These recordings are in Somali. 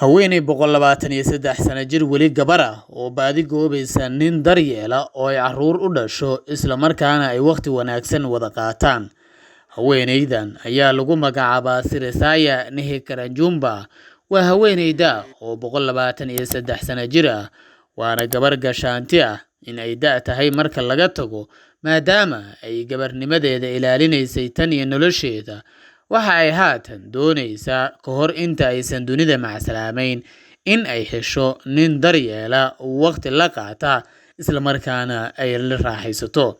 Haweeney 123 sano jir weli gabar ah oo baadi goobaysa nin daryeela oo ay carruur u dhasho isla markaana ay waqti wanaagsan wada qaataan. Haweeneydan ayaa lagu magacaabaa Sirisaya Nihikaranjumba. Waa haweeney da' oo 123 sano jir ah, waana gabar gashaanti ah in ay da' tahay marka laga tago, maadaama ay gabarnimadeeda ilaalinaysay tan iyo nolosheeda. Waxa ay haatan doonaysaa ka hor inta aysan dunida macsalaameyn in ay hesho nin daryeela, waqti la qaata, isla markaana ay la raaxaysato.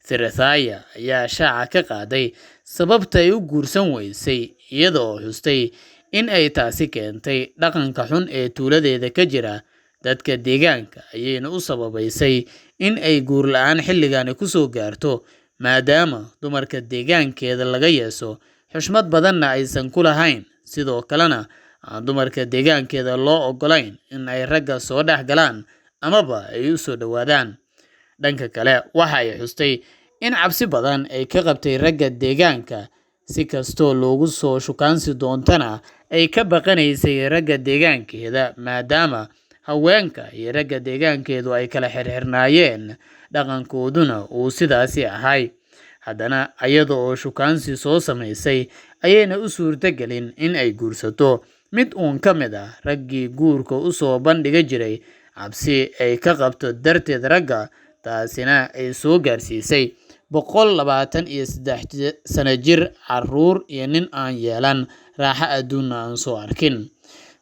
Sirisaya ayaa shaaca ka qaaday sababta ay u guursan weysay, iyada oo xustay in ay taasi keentay dhaqanka xun ee tuuladeeda ka jira. Dadka deegaanka ayayna u sababaysay in ay guur la'aan xilligani kusoo gaarto, maadaama dumarka deegaankeeda laga yeeso, xushmad badanna aysan ku lahayn, sidoo kalena aan dumarka deegaankeeda loo oggolayn in ay ragga soo dhex galaan amaba ay u soo dhowaadaan. Dhanka kale, waxa ay xustay in cabsi badan ay ka qabtay ragga deegaanka, si kastoo loogu soo shukaansi doontana ay ka baqanaysay ragga deegaankeeda, maadaama haweenka iyo ragga deegaankeedu ay kala xirxirnaayeen, dhaqankooduna uu sidaasi ahay. Haddana iyada oo shukaansi soo samaysay ayayna u suurtagelin in ay guursato mid uun ka mid ah raggii guurka u soo bandhigi jiray, cabsi ay ka qabto darteed ragga, taasina ay soo gaarsiisay 123 sano jir, carruur iyo nin aan yeelan, raaxo adduunna aan soo arkin.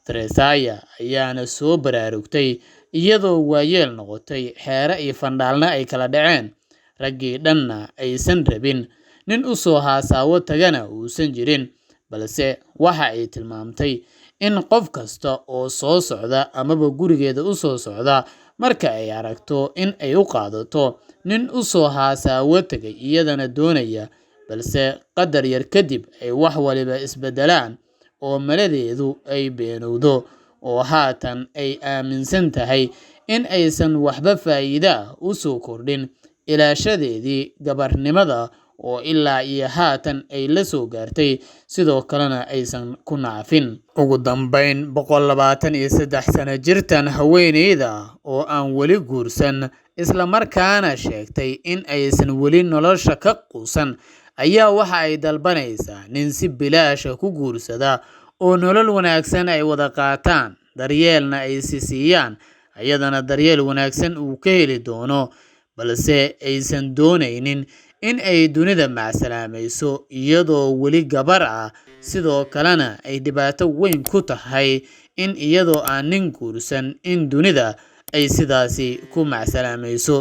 Teresaya ayaana soo baraarugtay iyadoo waayeel noqotay, xeere iyo fandhaalna ay kala dhaceen, raggii dhanna aysan rabin, nin u soo haasaawo tagana uusan jirin. Balse waxa ay tilmaamtay in qof kasta oo soo socda amaba gurigeeda u soo socda marka ay aragto in ay u qaadato nin u soo haasaawo tagay iyadana doonaya, balse qadar yar kadib ay wax waliba isbedelaan oo maladeedu ay beenowdo, oo haatan ay aaminsan tahay in aysan waxba faa'iido ah u soo kordhin ilaashadeedii gabarnimada oo ilaa iyo haatan ay la soo gaartay, sidoo kalena aysan ku nacfin. Ugu dambeyn, 123 sano jirtan haweeneyda oo aan weli guursan, isla markaana sheegtay in aysan weli nolosha ka quusan, ayaa waxa ay dalbanaysaa nin si bilaash ah ku guursada oo nolol wanaagsan ay wada qaataan, daryeelna ay si siiyaan, iyadana daryeel wanaagsan uu ka heli doono, balse aysan doonaynin in ay dunida macsalaamayso iyadoo weli gabar ah, sidoo kalena ay dhibaato weyn ku tahay in iyadoo aan nin guursan in dunida ay sidaasi ku macsalaamayso.